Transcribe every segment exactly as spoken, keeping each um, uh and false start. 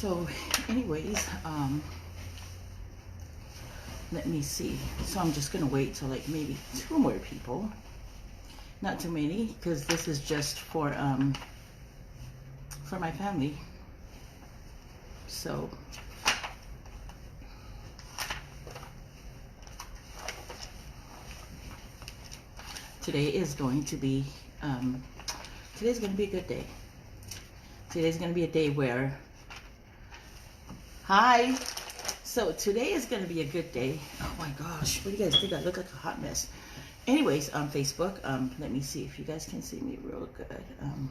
So, anyways, um, let me see. So I'm just gonna wait till, like, maybe two more people. Not too many, because this is just for, um, for my family. So today is going to be, um, today's gonna be a good day. Today's gonna be a day where Hi. So today is gonna be a good day. Oh my gosh, what do you guys think? I look like a hot mess. Anyways, on Facebook, um, let me see if you guys can see me real good. Um,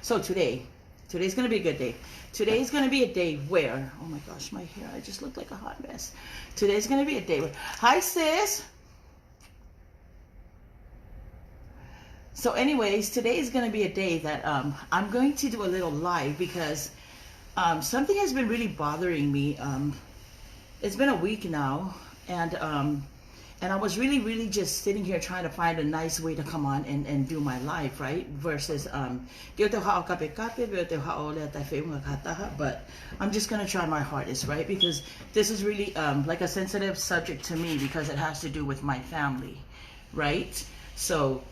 so today, today's gonna be a good day. Today's gonna be a day where, oh my gosh, my hair, I just look like a hot mess. Today's gonna be a day where, hi sis. So anyways, today is gonna be a day that, um, I'm going to do a little live because, um, something has been really bothering me. Um, it's been a week now, and, um, and I was really, really just sitting here trying to find a nice way to come on and, and do my live, right? Versus, um, ke u toe haʻo kapekape, pe u toe haʻo lea taʻefeʻunga ki ha taha, but I'm just gonna try my hardest, right? Because this is really, um, like, a sensitive subject to me because it has to do with my family, right? So,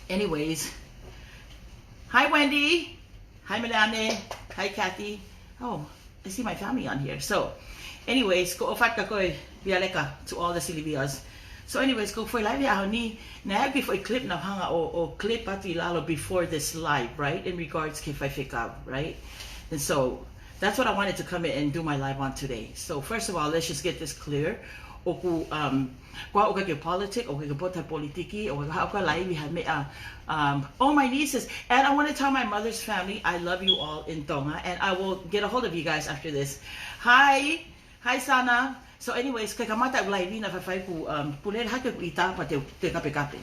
anyways, hi Wendy, hi Melanie, hi Kathy. Oh, I see my family on here. So, anyways, ko e ʻofa atu kia koe Vialeka, to all the Silivias. So anyways, ko e foʻi live ʻaho ni, naʻe ʻi ai e foʻi clip naʻa ku hanga ʻo, ʻo clip atu ʻi lalo before this live, right? In regards ki he faifekau, right? And so that's what I wanted to come in and do my live on today. So first of all, let's just get this clear. ʻOku, um, ʻoku ʻikai ke u politic, ʻoku ʻikai ke u poto he politiki, ʻoku ʻikai ke u haʻu ʻo live ʻi ha meʻa, um, all my nieces. And I wanna tell my mother's family, I love you all in Tonga, and I will get a hold of you guys after this. Hi. Hi, Sana. So anyways, ko e kamata ʻeku live naʻe faifai ʻeku, um, pule hake ʻeku ʻita pea te u, te u kapekape.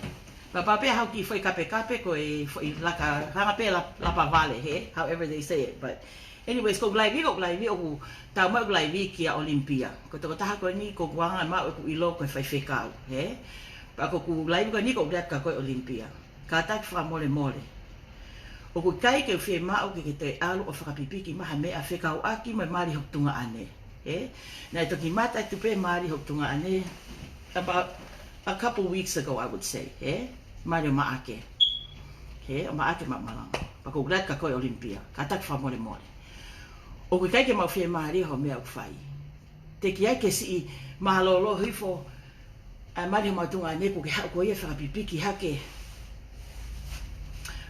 Pea pau pē ʻa e kiʻi foʻi kapekape ko e foʻi laka, hanga pē lap-, lapa vale, hē? However they say it. But anyways, ko ʻeku live, ko ʻeku live, ʻoku tau mai ʻeku live kia Olympia. Ko e tokotaha ko eni, ko ʻeku anga maʻu ʻeku ʻilo ko e faifekau, hē? Pea ko ʻeku live ko eni ko ʻeku lea atu kia koe Olympia. Kātaki fakamolemole. ʻOku ʻikai ke u fiemaʻu ke ke toe ʻalu ʻo fakapipiki mai ha meʻa fekauʻaki mo e mali hoku tuongaʻane. Ē? Naʻe toki mate atu pē mali hoku tuongaʻane about a couple weeks ago, I would say. Ē? Mali ʻo Maʻake. Ē? ʻO Maʻake Maʻumalanga. Pea ko ʻeku lea atu kia koe Olympia. Kātaki fakamolemole. ʻOku ʻikai ke mau fiemālie hoʻo meʻa ʻoku fai. Teʻeki ai ke siʻi mālōlō hifo ʻa e mali homau tuongaʻane kuo ke haʻu koe ʻo fakapipiki hake.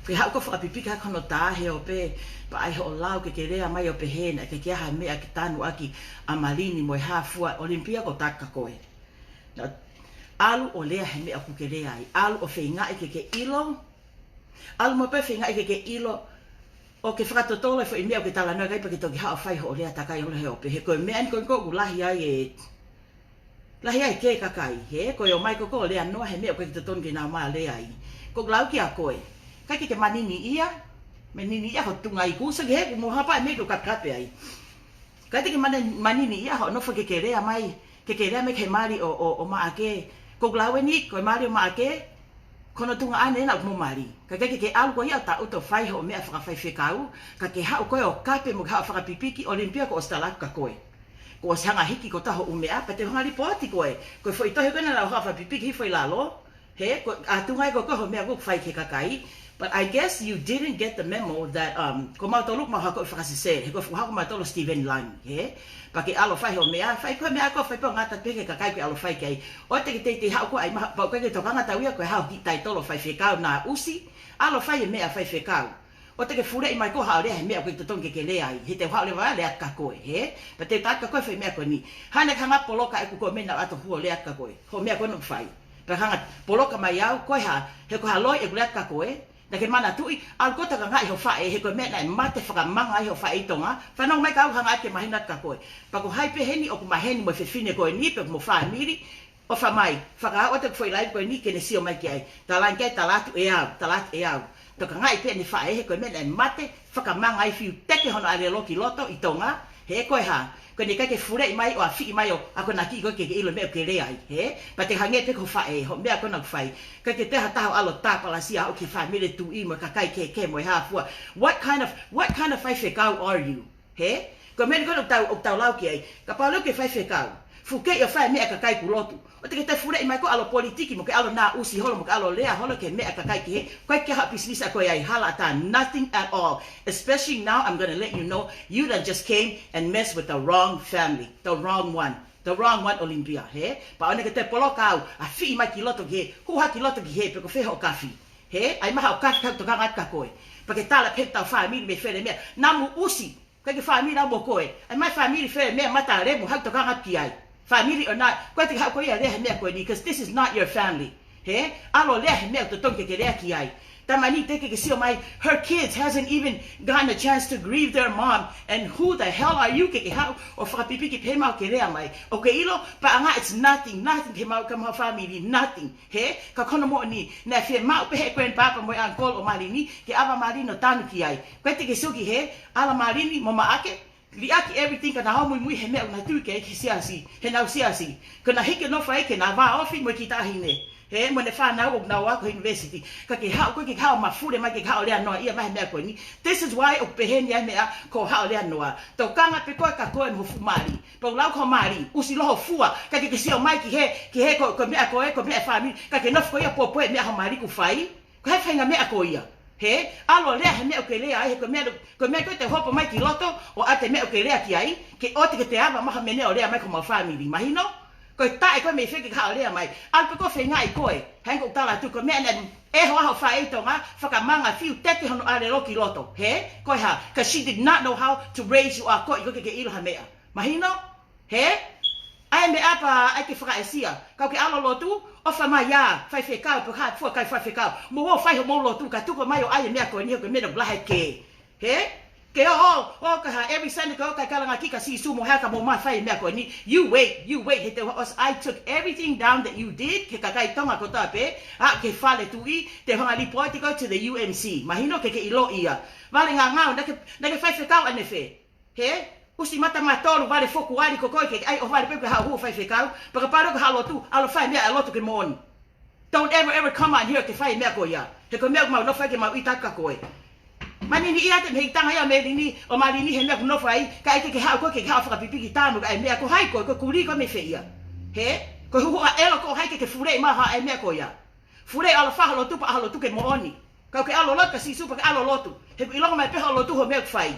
Ke haʻu koe ʻo fakapipiki hake hono tā he ope, pea ʻai hoʻo lau ke ke lea mai ʻo pehē naʻe ʻikai ke ʻi ai ha meʻa ke tanu ʻaki ʻa Malini mo e hā fua. Olympia, ko e lea atu kia koe. Naʻa, ʻalu ʻo lea he meʻa ʻoku ke lea ai. ʻAlu ʻo feingaʻi ke ke ʻilo. ʻAlu maʻu pē ʻo feingaʻi ke ke ʻilo ʻo ke fakatotolo e foʻi meʻa ʻoku ke talanoa ki ai pea ke toki haʻu ʻo fai hoʻo lea takai holo he ope. He ko e meʻa eni ko ē ʻoku lahi ai e, lahi ai e kē kakai, hē? Ko e ō mai ko ē ʻo lea noa he meʻa ʻoku ʻikai totonu ke nau ō mai ʻo lea ai. Ko ʻeku lau kia koe, ʻikai ke ke maniniʻia, maniniʻia ho tuʻunga iku, sio ki he ʻeku mo hapa e meʻa ʻoku ke kapekape ai. ʻIkai te ke mani-, maniniʻia hoʻo nofo ke ke lea mai, ke ke lea mai ki he mali ʻo, ʻo, ʻo Maʻake. Ko ʻeku lau eni, ko e mali ʻo Maʻake, ko hono tuongaʻane ena ʻoku mo mali. Ka ʻikai ke ke ʻalu koe ia ʻo taʻutu ʻo fai hoʻo meʻa fakafaifekau, ka ke haʻu koe ʻo kape mo ke haʻu ʻo fakapipiki. Olympia, kuo ʻosi tala atu kia koe. Kuo ʻosi hanga ʻo hiki kotoa hoʻo meʻa, pea te u hanga ʻo lipooti koe, ko e foʻi tohi ko ena naʻa ku haʻu ʻo fakapipiki hifo ʻi lalo, hē, ko e ʻatunga ia ko ē hoʻo meʻa ʻoku ke fai ki he kakai. But I guess you didn't get the memo that, um, ko mautolu mau haʻu ʻo fakasesele, he ko e fuʻu haʻu ko mautolu ʻo Steven Langi, hē? Pea ke ʻalu ʻo fai hoʻo meʻa, fai ko e meʻa ko ē, fai pē ʻo ngata pē ki he kakai ʻoku ke ʻalu ʻo fai ki ai. ʻOua te ke teitei haʻu koe ʻo ʻai mai, pea ʻoku ʻikai ke tokanga atu ia ko e haʻo kiʻi taitolo faifekau naʻa ʻusi. ʻAlu ʻo fai e meʻa faifekau. ʻOua te ke fuleʻi mai koe ʻo haʻu ʻo lea he meʻa ʻoku ʻikai totonu ke ke lea ai. He te u haʻu leva ʻo lea atu kia koe, hē? Pea te u tala atu kia koe e foʻi meʻa ko eni. Hangē ko e hanga ʻo poloka ʻeku ko e meʻa naʻa ku ʻatu ʻo hū ʻo lea atu kia koe. Hoʻo meʻa ko ena ʻoku fai. Pea hanga ʻo poloka mai au, ko e hā, he ko e hā loi ʻeku lea atu kia koe. Naʻa ke manatuʻi, ʻalu koe ʻo tokangaʻi ho faʻē, he ko e meʻa naʻe mate fakamanga ai ho faʻē ʻi Tonga. Fanongo mai ka u hanga atu ke mahino atu kia koe. Pea ko hai pē heni ʻoku maheni mo e fefine ko eni, pe mo e fāmili, ʻofa mai, fakaʻau atu e foʻi live ko eni ke ne sio mai ki ai. Talaange ki ai, tala atu ʻe au, tala atu ʻe au. Tokangaʻi pē ʻene faʻē, he ko e meʻa naʻe mate fakamanga ai, fiu teke hono ʻālelo ki loto ʻi Tonga, he ko e hā, ko ʻene ʻikai ke fuleʻi mai ʻo ʻafiʻi mai ʻo akonakiʻi koe ke ke ʻilo e meʻa ʻoku ke lea ai, hē? Pea te hangē pē ko ho faʻē, hoʻo meʻa ko ena ʻoku fai. ʻIkai ke toe ha taha ʻo ʻalu ʻo tāpalasia hoʻo kiʻi fāmili tuʻi mo e kakai kehekehe mo e hā fua. What kind of, what kind of faifekau are you? Hē? Ko e meʻa ko ē ʻoku tau, ʻoku tau lau ki ai. Kapau leva ʻoku ke faifekau, fuʻu kei ʻo fai e meʻa ʻa e kakai kuo lotu, ʻoua te ke toe fuleʻi mai koe ʻalu politiki mo ke ʻalu naʻa usi holo mo ke ʻalu lea holo ki he meʻa ʻa e kakai kehe. Ko e kiʻi haʻo business ʻa koe ai, hala ʻatā, nothing at all. Especially now, I'm gonna let you know, you done just came and messed with the wrong family, the wrong one, the wrong one, Olympia, hē? Pea ʻoua naʻa ke toe poloka au, ʻa fiʻi mai ki loto ki hē, hū hake ki loto ki hē, pe ko fē hoʻo kafi. Hē? ʻAi mai haʻo kafi kae u tokanga atu kia koe. Pea ke tala pē ki hotau fāmili mei fē meʻa. Namu usi, ʻikai ke fāmili au mo koe. ʻAi mai fāmili fē meʻa, mata lemu, haʻu tokanga atu ki ai. Fāmili ʻo nā, ʻoua te ke haʻu koe ia lea he meʻa ko eni, 'cause this is not your family. Hē? ʻAlu lea he meʻa ʻoku totonu ke ke lea ki ai. Tamani teʻeki ke sio mai, her kids hasn't even gotten a chance to grieve their mom. And who the hell are you ke ke haʻu ʻo fakapipiki pē he meʻa ʻoku ke lea mai? ʻOku ke ʻilo, paʻanga, it's nothing, nothing ki he maʻu, ki homau fāmili, nothing. Hē? Ka ko hono moʻoni, naʻe fiemaʻu pē ʻe he grandpapa mo e uncle ʻo Malini ke ʻave ʻa Malini ʻo tanu ki ai. ʻOua te ke sio ki hē, ʻalu ʻa Malini mo Maʻake, liʻaki everything, ka nau muimui he meʻa ʻoku nau tui ki ai ki he siasi, heʻenau siasi. Ka nau hiki ʻo nofo ai ki heʻenau vāofi mo e kiʻi taʻahine, hē, mo ʻene fānau ʻoku nau ako university. Ka ke haʻu koe ke haʻu ʻo mafule mai ke haʻu ʻo lea noa ia mai he meʻa ko eni. This is why ʻoku pehē ni ʻa e meʻa ko e haʻu ʻo lea noa. Tokanga pē koe kia koe mo hoʻo fuʻu mali. Pea u lau ki hoʻo mali, usi loho fua, ʻikai ke ke sio mai ki hē, ki hē ko, ko e meʻa ko ē, ko e meʻa e fāmili, ka ke nofo koe ia ʻo pōpoaki e meʻa hoʻo mali kuo fai. Ko e hā e faʻahinga meʻa ko ia? Hē? ʻAlu ʻo lea he meʻa ʻoku ke lea ai, he ko e meʻa, ko e meʻa ko ē te u hopo mai ki loto, ʻo ʻoatu e meʻa ʻoku ke lea ki ai, ke ʻoua te ke toe ʻave mai ha meʻa ʻo lea mai ki homau fāmili. Mahino? Ko e taʻe ko ē mei fē ke ke haʻu ʻo lea mai. ʻAlu pē koe ʻo feingaʻi koe. Hangē ko ʻeku tala atu, ko e meʻa naʻe ʻoho ai hoʻo faʻē ʻi Tonga, fakamanga fiu teke hono ʻālelo ki loto. Hē? Ko e hā? 'Cause she did not know how to raise you up, ko e ʻikai ke ke ʻilo ha meʻa. Mahino? Hē? ʻAi e meʻa pea ʻai ke fakaʻesia. Ka ʻoku ke ʻalu ʻo lotu, ʻofa mai ā, faifekau, pe ko ha fua kakai faifekau. Mou ō ʻo fai hoʻomou lotu, kae tuku mai ʻo ʻai e meʻa ko eni, ko e meʻa ʻoku lahi ai ke. Hē? Ke ō, ō, ō, ka ha every Sunday ko ē ʻo kai kalanga ki kia Sīsū mo hea ka mou mafai e meʻa ko eni. You wait, you wait. He te u ʻosi, I took everything down that you did, ki he kakai Tonga kotoa pē, ʻa, ki he fale tuʻi, te u hanga ʻo lipooti koe to the U M C. Mahino ke ke ʻilo ia. Vale ngangau, naʻa ke, naʻa ke faifekau ʻanefē? Hē? Usi mata matolu, vale fokuali ko koe ke ʻai ʻo vale pē ke haʻu ʻo faifekau. Pea kapau leva ʻoku ke haʻu ʻo lotu, ʻalu ʻo fai e meʻa ʻa e lotu ke moʻoni. Don't ever, ever come out here ke fai e meʻa ko ia. He ko e meʻa ʻoku mau nofo ai ke mau ʻita atu kia koe. Malini ia te mei tanga ia Malini, ʻo Malini he meʻa ʻoku nofo ai, kae ʻikai ke ke haʻu koe ke ke haʻu ʻo fakapipiki tanu, kae meʻa ko hai koe, ko e kulī koe mei fē ia. Hē? Ko e huhu ʻa ʻelo ko hai ke ke fuleʻi mai ha ʻai meʻa ko ia. Fuleʻi ʻalu ʻo fai hoʻo lotu pea ʻalu ʻo lotu ke moʻoni. Ka ʻoku ke ʻalu ʻo lotu kia Sīsū pea ke ʻalu ʻo lotu. He ʻoku ʻilonga mai pē hoʻo lotu hoʻo meʻa ʻoku fai.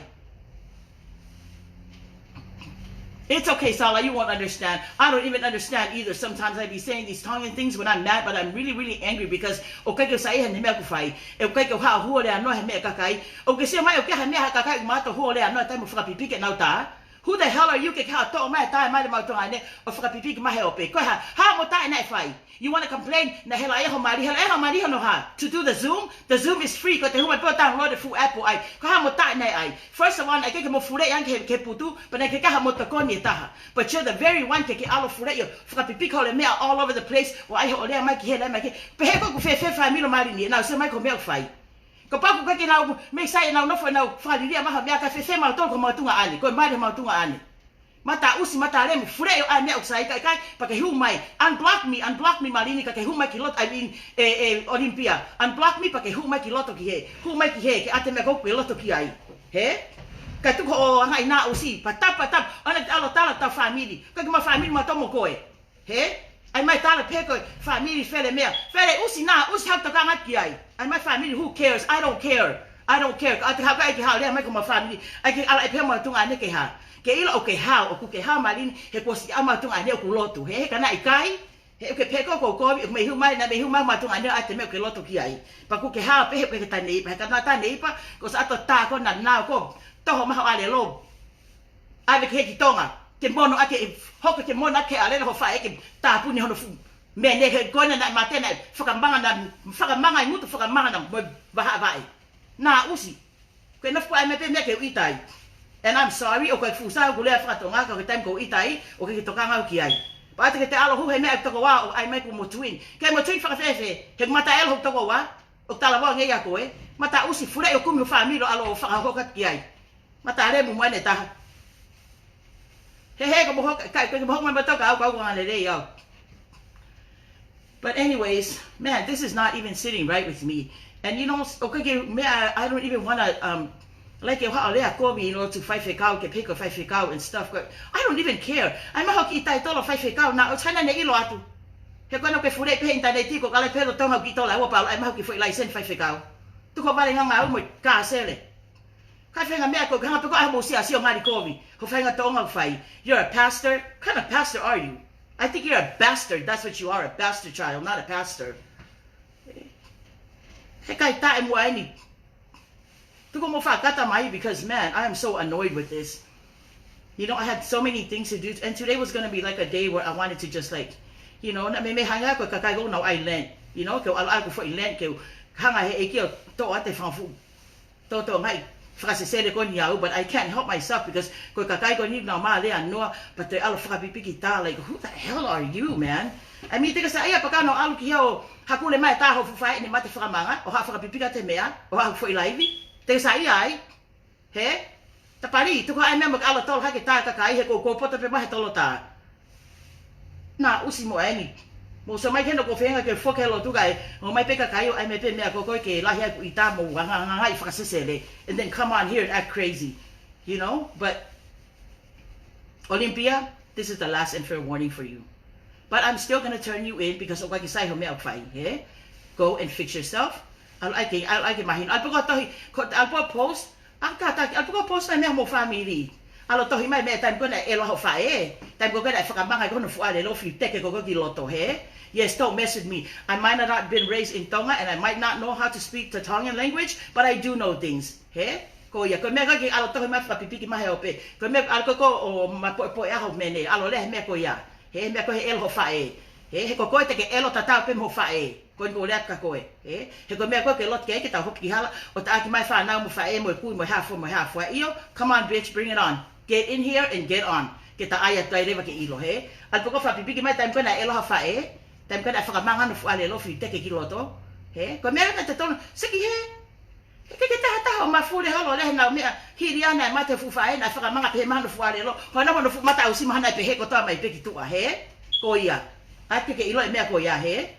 It's okay, Sala, you won't understand. I don't even understand either. Sometimes I be saying these Tongan things when I'm mad, but I'm really, really angry because ʻoku ʻikai ke u saiʻia he meʻa ʻoku fai. ʻOku ʻikai ke u haʻu ʻo hū ʻo lea noa he meʻa ʻa e kakai. ʻOku ke sio mai ʻoku ʻi ai ha meʻa ʻa e kakai ʻoku mātuʻaki hū ʻo lea noa he taimi ʻoku fakapipiki ʻenau tā. Who the hell are you ke ke haʻu ʻo toʻo mai e tā ʻa e mali ʻa e maʻu Tonga ni ʻo fakapipiki mai he ope? Ko e hā, hā mo taʻe naʻe fai? You wanna complain, naʻe hela ia ho mali, hela ia ho mali hono hā? To do the Zoom? The Zoom is free, ko e te hū mai pē ʻo download e full app ʻo ʻai. Ko e hā mo taʻe naʻe ʻai? First of all, naʻe ʻikai ke mo fuleʻi ange ki he, ki he putu, pea naʻe ʻikai ke ʻi ai ha mo tokoni ʻe taha. But you're the very one ke ke ʻalu ʻo fuleʻi ʻo fakapipiki holo e meʻa all over the place, ʻo ʻai hoʻo lea mai ki hē, lea mai ki hē. Pehē ko ē ʻoku fēfē fāmili ʻo Malini, ʻenau sio mai ki hoʻo meʻa ʻoku fai. Kapau ʻoku ʻikai ke nau mei sai ʻenau nofo ʻenau fakaliliʻa mai ha meʻa, kae fēfē mautolu ko e maʻu Tonga ni, ko e mali ʻa e maʻu Tonga ni. Mata usi, mata lemu, fuleʻi ʻo ʻai e meʻa ʻoku sai, kae ʻikai, pea ke hū mai. Unblock me, unblock me Malini, kae ke hū mai ki loto, I mean, ʻe, ʻe, Olympia. Unblock me pea ke hū mai ki loto ki hē. Hū mai ki hē, ke ʻoatu e meʻa ko ē ʻoku ke loto ki ai. Hē? Kae tuku hoʻo anga ʻi naʻa usi, pea tapu, pea tapu, ʻoua naʻa ke ʻalu ʻo tala ki hotau fāmili. ʻIkai ke mau fāmili mautolu mo koe. Hē? ʻAi mai tala pē ko e fāmili fele meʻa. Fele usi naʻa usi, haʻu ʻo tokanga ki ai. ʻAi mai fāmili, who cares? I don't care. I don't care. Ka ʻoua te ke haʻu koe ke haʻu ʻo lea mai ki homau fāmili. ʻAi ke ʻalu ʻai pē maʻu Tonga ni ke hā. Ke ʻilo ʻoku ke hao, ʻoku ke hao Malini, he kuo ʻosi ʻi ai e maʻu Tonga ni ʻoku lotu. Hē, he ka naʻe ʻikai, he ʻoku ke pehē ko e kovi, ʻoku mei hū mai, naʻa mei hū mai e maʻu Tonga ni ʻo ʻai e meʻa ʻoku ke loto ki ai. Pea ʻoku ke hao pē he ʻoku ke taneipa, he ka naʻa taneipa, ko e sāʻato tā ko ē naʻa nau ko, toho mai hoʻo ʻālelo. ʻAve ki hē ki Tonga, ke mono ake, ʻe hoko ke mono ake ʻa e ʻālelo hoʻo faʻē ke tāpuni hono fuʻu meʻa ni, he ko ena naʻe mate, naʻe fakamanga, naʻe fakamanga e ngutu, fakamanga naʻe mo e vahaʻa vaʻe. Naʻa usi. Ko e nofo ko ē ʻai mai pē meʻa ke u ʻita ai. And I'm sorry, ʻoku ʻikai fusa hoku lea faka-Tonga, ka ko e taimi ʻoku ou ʻita ai, ʻoku ʻikai ke tokanga au ki ai. Pea ʻoua te ke toe ʻalu ʻo hū he meʻa ʻoku tokoua, ʻo ʻai mai ko e mo twin. Ke mo twin fakafiefia, he mata ʻelo hoku tokoua, ʻoku talavou ange ia koe. Mata usi, fuleʻi ʻo kumi ho fāmili ʻo ʻalu ʻo fakahoko atu ki ai. Mata lemu mo ʻene taha. He he, ko e moho, ka, ka, ko e moho mai mautolu ka au, ka au, ka ngalelei au. But anyways, man, this is not even sitting right with me. And you know, s-, okay, okay, me, I, I don't even wanna, um, Like, ʻoku haʻu ʻo lea kovi ʻi loto faifekau, ke pehē ko e faifekau and stuff. Ko, I don't even care. ʻAi mai hoʻo kiʻi taitolo faifekau, naʻa ʻoku ʻikai ke ne ʻilo atu. He ko ena ʻoku ke fuleʻi pē he ʻinitaneti, ko e kala pē ʻo Tonga ʻoku kiʻi tola ua palo, ʻai mai hoʻo kiʻi foʻi laiseni faifekau. Tuku hoʻo vale ngangau mo e kasele. Kae feinga meʻa ko e hanga pē ko ē ʻo mou siasi ʻo ngali kovi. Hoʻo faʻahinga Tonga ʻoku fai. You're a pastor? What kind of pastor are you? I think you're a bastard. That's what you are, a bastard child, not a pastor. He ʻikai taʻemuʻa eni. Tuku mo fakata mai, because, man, I am so annoyed with this. You know, I had so many things to do, and today was gonna be, like, a day where I wanted to just, like, you know, naʻa mei mei hanga ko e kakai ko ena ʻai Lent, you know, ke u ʻalu ʻai ko e foʻi Lent, ke u hanga he ʻEiki ʻo toʻo atu e fanga fuʻu, toʻo, toʻo ngaahi fakasesele ko eni au, but I can't help myself because ko e kakai ko eni naʻa nau mālea noa, but they're ʻalu fakapipiki tā, like, who the hell are you, man? I mean, te ke saiʻia pē ka nau ʻalu ki hē ʻo hakule mai tā hoʻo fuʻu faʻē ʻene mate fakamanga, ʻo haʻu fakapipiki atu he meʻa, ʻo haʻu foʻi laivi. Te ke saiʻia ai. He? Tapali, tuku ʻa e meʻa mo ke ʻalu tolo hake tā kakai he ko e poto pē mai he tolo tā. Naʻa ʻusi mo eni. Mou sio mai ki hena ko e feinga ke foki he lotu kae, ʻomai pē kakai ʻo ʻai mai pē meʻa ko ē ke lahi ai ʻeku ʻita mo nganganga ngaahi fakasesele. And then come on here and act crazy. You know? But Olympia, this is the last and fair warning for you. But I'm still gonna turn you in because ʻoku ʻikai ke sai hoʻo meʻa ʻoku fai, he? Go and fix yourself. ʻAlu ʻai ke, ʻalu ʻai ke mahino. ʻAlu pē ko e tohi, ko, ʻalu pē ko e post. ʻAlu kātaki, ʻalu pē ko e post ʻa e meʻa mo e fāmili. ʻAlu tohi mai meʻa taimi ko ena ʻe ʻelo hoʻo faʻē. Taimi ko ena ʻe fakamanga ko hono fuʻu ʻālelo fiu teke ko ē ki loto, he? Yes, don't mess with me. I might not have been raised in Tonga and I might not know how to speak the Tongan language, but I do know things. He? Ko ia, ko e meʻa ko ē ke ʻalu tohi mai fakapipiki mai he ope. Ko e meʻa ʻalu ko ē ʻo mapoʻepoʻe ʻaho mene, ʻalu lea he meʻa ko ia. He, meʻa ko ē he ʻelo hoʻo faʻē. He, he ko koe te ke ʻelo tatau pē mo hoʻo faʻē. Ko eni ʻoku ou lea kia koe. He, he ko e meʻa ko ē ke loto ki ai ke tau hopo ki hala, ʻo taʻaki mai fānau mo faʻē mo e kui mo e hā fua mo e hā fua. ʻIo, come on bitch, bring it on. Get in here and get on. Ke ta ʻai atu ai leva ke ʻilo, he. ʻAlu pē ko ē fakapipiki mai taimi ko ena ʻe ʻelo hoʻo faʻē. Taimi ko ena ʻe fakamanga hono fuʻu ʻālelo fiu teke ki loto. He, ko e meʻa ka te tono, seki he. He ʻikai ke taha taha ʻo mafuli holo lea he nau meʻa, hili ʻana ʻe mate fuʻu faʻē naʻe fakamanga pehē mai hono fuʻu ʻālelo. Hono, hono fuʻu mata ʻusi mahana ʻe pehē kotoa mai pē ki tuʻa, he? Ko ia. ʻAi ke ke ʻilo e meʻa ko ia, he?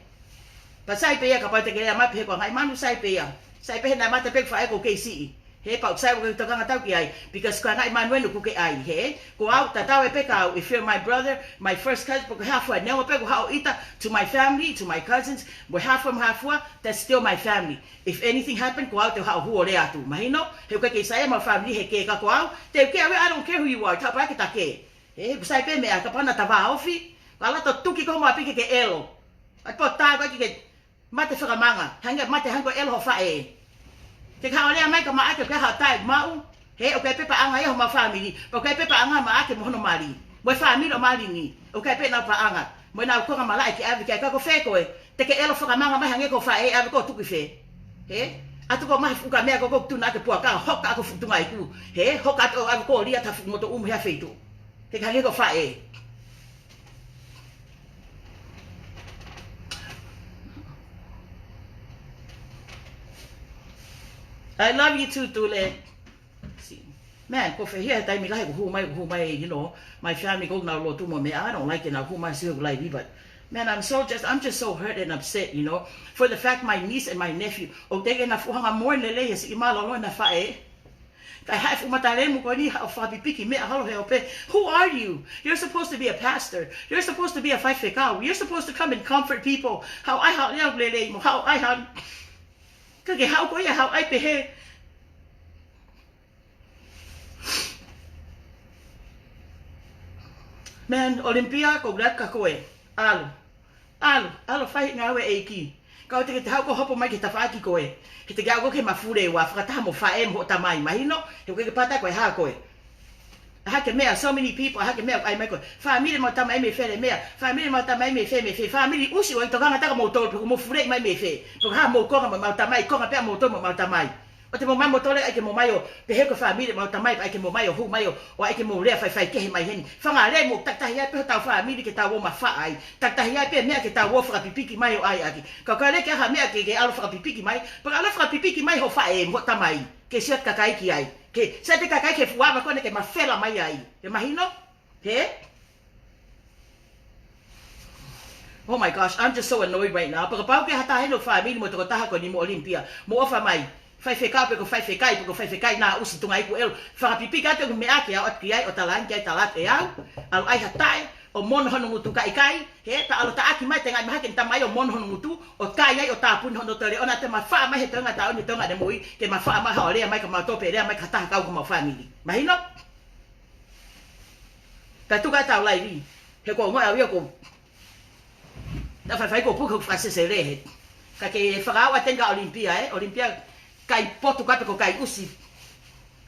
Pea sai pē ia kapau te ke lea mai pehē ko e ngaahi manu, sai pē ia. Sai pē he naʻe mate pē faʻē ʻoku kei siʻi. He pau sai ʻoku ke tokanga tau ki ai. Because ko e ngaahi manu eni ʻoku ke ʻai, he? Ko au, tatau ai pē kia au, if you're my brother, my first cousin, pe ko e hā fua, neongo pē ʻoku haʻo ʻita, to my family, to my cousins, mo e hā fua, mo e hā fua, that's still my family. If anything happen, ko au te u haʻu ʻo lea atu. Mahino, he ʻoku ʻikai ke sai ʻemau fāmili he kē ka ko au, te u kē au, I don't care who you are, tau pē ke ta kē. He, ʻoku sai pē meʻa, kapau naʻa ta vāofi, ka ʻalu atu ʻo tuki ko homau ʻapi ke ke ʻelo. ʻAi pē ʻo tā ko ē ke ke mate fakamanga, hangē mate hangē ko e ʻelo hoʻo faʻē. Ke ke haʻu ʻo lea mai ka maʻake ke haʻu tai maʻu, he ʻoku ʻikai pē paʻanga ia homau fāmili, pea ʻoku ʻikai pē paʻanga maʻake mo hono mali. Mo e fāmili ʻo mali ni, ʻoku ʻikai pē ʻenau paʻanga. Mo ʻenau konga malaʻe ke ʻave ki ai ka ko fē koe, te ke ʻelo fakamanga mai hangē ko e faʻē ʻave ko ē ʻo tuku ʻi fē. He? ʻAtu ko e maha fuka meʻa ko ē ʻoku tuna ke puaka, hoka ko e futunga iku. He? Hoka atu ʻo ʻave ko ē ʻo lia ʻa e fuʻu ngoto ʻumu he feituʻu. He hangē ko e faʻē. I love you too, Tule. See, man, ko e fē hia he taimi lahi ʻoku hū mai, ʻoku hū mai, you know, my family ʻoku nau lotu mo e meʻa, I don't like it, nau hū mai sio like me, but, man, I'm so just, I'm just so hurt and upset, you know, for the fact my niece and my nephew, ʻoku teʻeki ke na fuʻu hanga ʻo moʻoni lelei he siʻi mālōlō ʻena faʻē. Kae haʻu e fuʻu mata lemu ko eni haʻu ʻo fakapipiki meʻa holo he ope. Who are you? You're supposed to be a pastor. You're supposed to be a faifekau. You're supposed to come and comfort people. Haʻu ʻai haʻo lea lelei mo haʻu ʻai haʻo. Ka ke haʻu koe ia haʻu ʻai pehē. Man, Olympia, ʻoku ou lea kia koe. ʻAlu. ʻAlu, ʻalu fai e ngāue ʻa e ʻEiki. Ka ʻoua te ke haʻu ʻo hopo mai ki he tafaʻaki ko ē. He te ke aʻu koe ki he mafuli ua fakataha mo e faʻē mo hoʻo tamai, mahino, he ʻoku ʻikai ke pata koe, hā koe. ʻAi hake meʻa, so many people, ʻai hake meʻa, ʻai mai ko e fāmili mo e tamai mei fē e meʻa, fāmili mo e tamai mei fē, mei fē, fāmili ʻusi ʻoku ʻikai tokanga ʻa moutolu, pe ʻoku mou fuleʻi mai mei fē, pe ko e hā homou konga mo ʻemau tamai, konga pē ʻa moutolu mo ʻemau tamai. ʻOua te mou mai moutolu ʻai ke mou mai ʻo pehē ko e fāmili ʻemau tamai, ʻai ke mou mai ʻo hū mai ʻo, ʻo ʻai ke mou lea faifai kehe mai heni. Fanga lea mo takitaha ia pē hotau fāmili ke tau ō ʻo mafaʻa ai. Takitaha ia pē meʻa ke tau ō ʻo fakapipiki mai ʻo ʻai ʻaki. Ka ʻoku ʻikai lele ke ʻi ai ha meʻa ke, ke ʻalu ʻo fakapipiki mai. Pea ka ʻalu ʻo fakapipiki mai hoʻo faʻē mo hoʻo tamai. Ke sio atu e kakai ki ai. Ke sio atu e kakai ki he fuʻu ava ko ena ke mafela mai ai. Ke mahino? He? Oh my gosh, I'm just so annoyed right now. Pea kapau ʻoku ʻi ai ha taha heni ʻo e fāmili mo e tokotaha ko eni mo Olympia, mou ʻofa mai. faifekau pe ko faifekai, pe ko faifekai naʻa ʻusi Tungaiku ʻElo. Fakapipiki atu ʻeku meʻa ke ʻalu atu ki ai ʻo talaange ki ai, tala atu ʻe au, ʻalu ʻai ha taʻe ʻo mono hono ngutu, ka ʻikai, he pea ʻalu taʻaki mai tengaʻi mahaki ʻene tamai ʻo mono hono ngutu, ʻo kai ai ʻo tāpuni hono toe leʻo, ʻo ne toe mafaʻa mai he toenga taʻu ni, toenga ʻene moʻui, ke mafaʻa mai haʻo lea mai kia mautolu pe lea mai ki ha taha kau ki homau fāmili. Mahino? Pea tuku ʻetau laivi. He ko e ongoʻi au ia ko, naʻa faifai ko puke fakasesele he. Ka ke fakaʻau atu kia Olympia, ē? Olympia, kai potu ka pe ko kai ʻusi.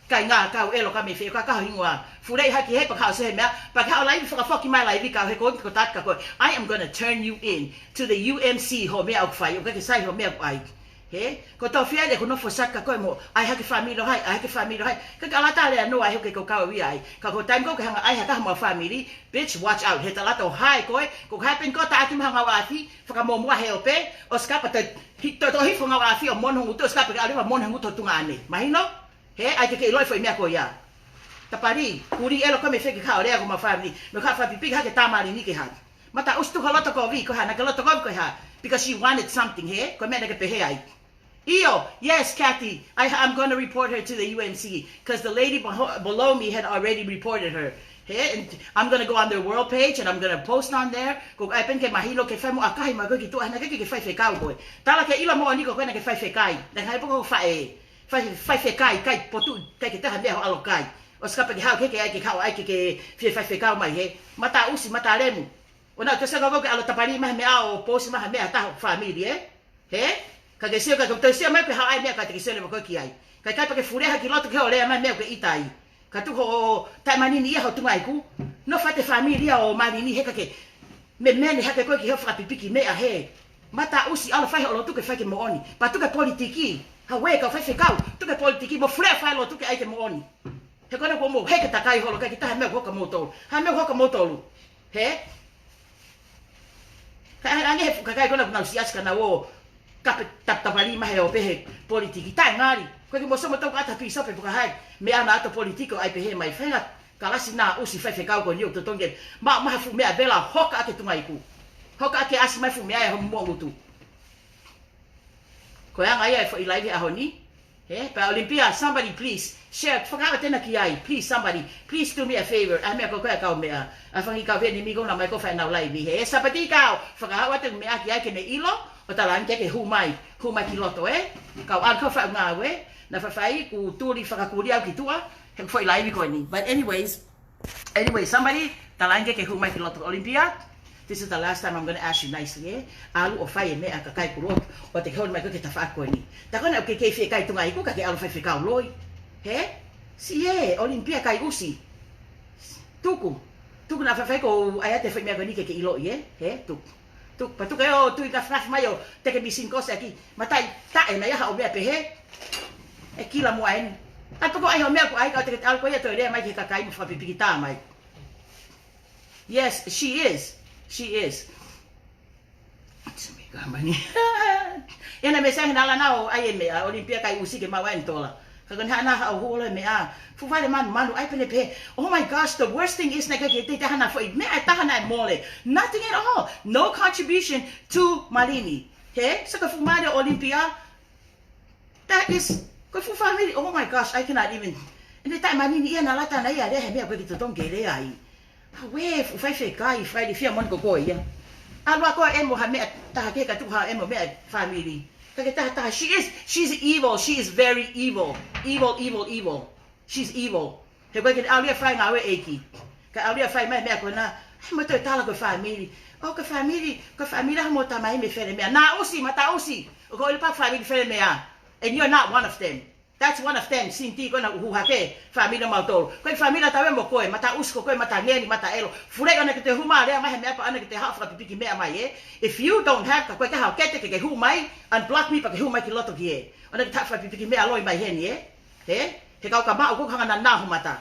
Kai ngā kau ʻelo ka mei fē, ka ka hingoa. Fuleʻi hake he pea ka ʻosi he meʻa, pea ka ʻalu laivi, fakafoki mai laivi kau he ko, ko tata ka ko. I am gonna turn you in to the U M C hoʻo meʻa ʻoku fai, ʻoku ʻikai ke sai hoʻo meʻa ʻoku ʻai. He, ko tau fia le ko nofo saka ko e mo, ʻai hake fāmili ʻo hai, ʻai hake fāmili ʻo hai. Ka ka ʻalu atu lea noa ai hoke ko kau ia ai. Ka ko e taimi ko ē ke hanga ʻai hake homau fāmili, bitch, watch out. He tala atu ʻo hai koe, ko ka happen ko e taʻaki mai ha ngāue ʻaʻafi, fakamuʻomuʻa he ope, ʻosi kapa te, hi-, to, to hifo ngāue ʻaʻafi ʻo mono hono ngutu, ʻosi kapa ke ʻalu ʻo mono hono ngutu ʻo tunga ʻane. Mahino? He, ʻai ke ke ʻiloʻi foʻi meʻa ko ia. Tapali, kuli ʻelo ko e mei fē ke ka ʻalu lea ki homau fāmili. Mo ka fakapipiki hake tā Malini ke hake. Mataʻusi, tuku ha loto kovi, ko e hā, naʻa ke loto kovi ko e hā? Because she wanted something, he? Ko e meʻa naʻa ke pehē ai. ʻIo, yes, Kathy, I, I'm gonna report her to the U M C, 'cause the lady beho-, below me had already reported her. He, and I'm gonna go on their world page and I'm gonna post on there. Ko e ʻai pē ke mahino ke fai mo ʻakahi mai koe ki tuʻa, naʻe ʻikai ke faifekau koe. Tala ke ʻilo moʻoni ko koe naʻa ke faifekai. Naʻe ʻikai pē ko e faʻē. Fai, faifekai, kai potu, ʻikai ke taha meʻa hoʻo ʻalu ʻo kai. ʻOsi kapa ke haʻu ke, ke ʻai ke haʻu ʻai ke, ke fie faifekau mai he. Mataʻusi, matalemu. ʻO naʻa te saka ko ke ʻalu ʻo tapali mai he meʻa ʻo post mai he meʻa ʻa ho fāmili, ē? He? Ka ke sio, ka ke sio mai pē haʻu ʻai meʻa ka te ke sio leva koe ki ai. Ka ʻikai pē ke fuleʻi hake ki loto ke ʻo lea mai meʻa ʻoku ke ʻita ai. Ka tuku hoʻo taʻe Malini ia ho Tungaiku. Nofo atu e fāmili ia ʻo Malini he ka ke memene hake koe ki hoʻo fakapipiki meʻa he. Mataʻusi, ʻalu ʻo fai hoʻo lotu ke fai ke moʻoni. Pea tuku e politiki. Hauē kau faifekau. Tuku e politiki mo fuleʻi fai lotu ke ʻai ke moʻoni. He ko ena ko mo, he ke takai holo, ʻikai ke taha meʻa ʻoku hoko kia moutolu. Ha meʻa ʻoku hoko kia moutolu. He? Ka ʻai ange he fuʻu kakai ko ena ʻoku nau siasi ka nau ō kape tap-, tapali mai he ope he politiki. Taʻe ngali. Ko e ke mo somo tau ka ʻata pīsope pe ko hai. Meʻa naʻa ʻato politiki ʻo ʻai pehē mai. Faʻahinga kalasi naʻa ʻusi faifekau ko eni ʻoku totongi. Maʻu mai ha fuʻu meʻa vela hoka ʻaki e Tungaiku. Hoka ʻaki ʻasi mai fuʻu meʻa ʻi homo ngutu. Ko e anga ia e foʻi laivi he ʻaho ni. He, pea Olympia, somebody please share, fakaava tena ki ai, please somebody, please do me a favor. ʻAi meʻa ko koe ʻa e kau meʻa, ʻa e fanga kiʻi kau fēnimi ko ena mai ko e fai ʻenau laivi. He, Sapati kau, fakaava tena meʻa ki ai ke ne ʻilo, ʻo talaange ke hū mai, hū mai ki loto, ē? Kau ʻalu kau fai ngāue, naʻa faifai ʻoku tuli fakakuli au ki tuʻa, he ko e foʻi laivi ko eni. But anyways, anyway, somebody, talaange ke hū mai ki loto. Olympia, this is the last time I'm gonna ask you nicely, ē? ʻAlu ʻo fai e meʻa ʻa e kakai kuo lotu, ʻoua te ke holi mai koe ki he tafaʻaki ko eni. Tā ko ena ʻoku ke kei fie kai Tungaiku ka ke ʻalu ʻo faifekau loi. He? Siʻi ē, Olympia kai ʻusi. Tuku. Tuku naʻa faifai ko ʻai atu e foʻi meʻa ko eni ke ke ʻiloʻi, ē? He? Tuku. Tuku, pea tuku ē ʻo tui nafunafu mai ʻo teke misini kose ʻaki. Mataʻi taʻe naʻe ʻi ai haʻo meʻa pehē. ʻE kila muʻa eni. ʻAi pē ko ʻai hoʻo meʻa ko ē ka te ke ʻalu ko ia ʻo toe lea mai ki he kakai mo fakapipiki tā mai. Yes, she is. She is. It's me, kamani. ʻIa naʻe meʻa sai he naʻa lana ʻo ʻai e meʻa, Olympia kai ʻusi ke maʻu ai ʻene tola. Ka ko ena naʻa haʻu holo e meʻa. Fuʻu vale manumanu, ʻai pē ne pehē. Oh my gosh, the worst thing is naʻe ʻikai ke ʻi ai ha taha naʻe foʻi meʻa ʻe taha naʻe mole. Nothing at all. No contribution to Malini. He, saka fuʻu male Olympia. That is, ko e fuʻu fāmili, oh my gosh, I cannot even. ʻEne taʻe Malini ia naʻa lata naʻa ia lea he meʻa ko ē ki totongi ke lea ai. Hauē, fuʻu faifekai, faifekai fia mon ko koe ia. ʻAlu ā koe ʻo ʻemo ha meʻa taha ke ka tuku ha ʻemo meʻa fāmili. Ka ke taha taha, she is, she's evil, she is very evil. Evil, evil, evil. She's evil. He ko e ke ʻalu ia ʻo fai ngāue ʻeiki. Ka ʻalu ia ʻo fai mai meʻa ko ena, ʻai mo toe tala ko e fāmili. ʻO ko e fāmili, ko e fāmili ʻa homo tamai mei fē e meʻa. Naʻa ʻusi, mataʻusi. ʻOku ke ʻilo pē fāmili fē e meʻa. And you're not one of them. That's one of them, Sinti, ko ena ʻoku hū hake, fāmili ʻo mautolu. Ko e fāmili ʻa taua mo koe, mataʻusi ko koe, mata ngeni, mata ʻelo. Fuleʻi ʻo ʻoua naʻa ke toe hū mai lea mai he meʻa pea ʻoua naʻa ke toe haʻu ʻo fakapipiki meʻa mai ē. If you don't have, ka ko e ke haʻu kete ke ke hū mai, unblock me pea ke hū mai ki loto ki ē. ʻOua naʻa ke toe haʻu ʻo fakapipiki meʻa loi mai heni ē. He? He kau ka maʻu ko e hanga naʻa nau ho mata.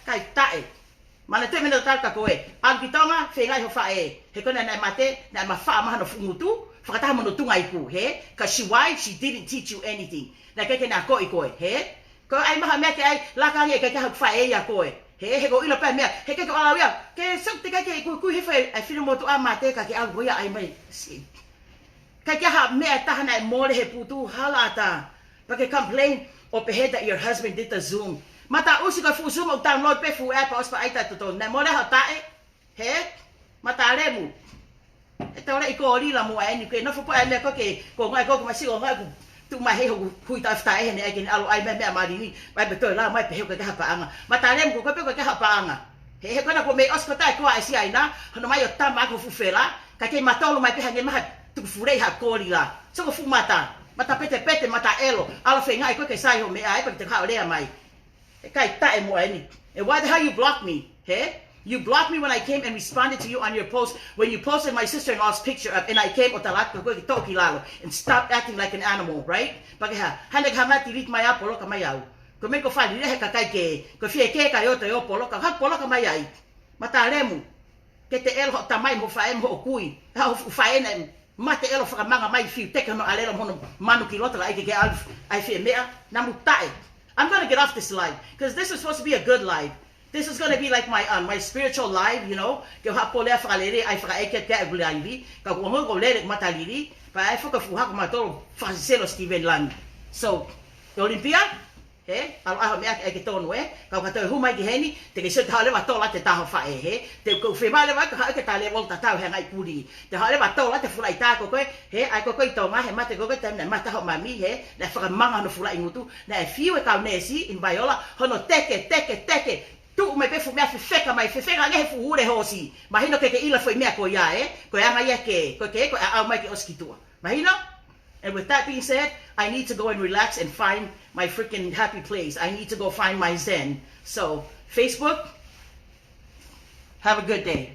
Kai taʻe. Mana te mena tau ka ko ē. ʻAlu ki Tonga, feingaʻi ho faʻē. He ko ena naʻe mate, naʻe mafaʻa mai hono fuʻu ngutu, fakataha mo hono Tungaiku, he? 'Cause she, why? She didn't teach you anything. Naʻe ʻikai ke ne akoʻi koe, he? Ko e ʻai mai ha meʻa ke ʻai, laka ange ʻikai ke haʻu faʻē ia koe. He, he ko e ʻilo pē meʻa, he ke ko ʻalu ia. Ke sio teʻeki ke kuikui he fai, ʻai fino motu ʻa mate ka ke ʻalu ko ia ʻai mai. Si. ʻIkai ke ha meʻa ʻe taha naʻe mole he putu, hala ʻatā. Pea ke complain ʻo pehē that your husband did the Zoom. Mataʻusi, ko e fuʻu Zoom ʻoku download pē fuʻu app ʻosi pea ʻai taʻe totonu. Naʻe mole ha taʻe, hē? Matalemu. ʻE tau lea ʻi kōlila mo eni, ke nofo pē ʻa e meʻa ko ē ke, ko e ngaahi ko ē ke masi ko e ngaahi ku tuʻu mai he hoku hui taʻe fita ʻe he ne ʻai ke ne ʻalu ʻai mai meʻa malini, mai pē toe la mai pehē ko e ke ha paʻanga. Matalemu, ko koe pē ko e ke ha paʻanga. He, he ko ena ko e meʻa ʻosi ko e taʻe ko ā ʻe Siaina, hono mai ʻo tama ko e fuʻu fela, ka ke matolu mai pē hangē mai ha tuku fulei ha kōlila. So ko e fuʻu mata, mata petepete, mata ʻelo, ʻalu feingaʻi ko ē ke sai hoʻo meʻa ai pea ke te ka ʻo lea mai. ʻE kai taʻe mo eni. And why the hell you block me? Hē? You blocked me when I came and responded to you on your post when you posted my sister-in-law's picture up, and I came ʻo tala atu ko e ke toʻo ki lalo and stop acting like an animal, right? Pea ke hā, hane ke hanga delete mai ʻa e poloka mai au. Ko e meʻa ko e fālile he kakai ke, ko e fie ke kai ʻo te ʻo poloka, ha poloka mai ai. Matalemu. Ke te ʻelo hoʻo tamai mo hoʻo faʻē mo hoʻo kui. Ha hoʻo faʻē naʻe mate ʻelo fakamanga mai fiu teke hono ʻalelo mo hono manu ki loto la ʻai ke ke ʻalu ʻai fie meʻa. Namu taʻe. I'm gonna get off this live, 'cause this is supposed to be a good live. This is gonna be like my, um, my spiritual live, you know. Ke u haʻu ʻo lea fakalele ʻai fakaʻeke ʻa e live. Ka ʻoku ongo ko lele matalili. Pea ʻai fakafuha ko matolo fakasiselo Steven Langi. So, Olympia, hē, ʻalu ʻai hoʻo meʻa ke ʻai ke tonu ē. Ka u ka toe hū mai ki heni, te ke sio te haʻu leva ʻo tola ʻete tā hoʻo faʻē, hē. Te u ko u fie mai leva ka haʻu ke tā leva ʻo tatau he ngaahi puli. Te haʻu leva ʻo tola ʻete fulaʻi tā ko koe, hē, ʻai ko koe ʻi Tonga, he mate ko koe taimi naʻe mate hoʻo mami, hē, naʻe fakamanga hono fulaʻi ngutu, naʻe fiu e kau neesi ʻi Vaiola, hono teke, teke, teke, tuʻu mai pē fuʻu meʻa fefeka mai, fefeka ange he fuʻu hule hoosi. Mahino ke ke ʻilo foʻi meʻa ko ia, ē, ko e anga ia ke, ko e ke, ko e ʻaʻau mai ke ʻosi ki tuʻa. Mahino? And with that being said, I need to go and relax and find my freaking happy place. I need to go find my zen. So, Facebook, have a good day.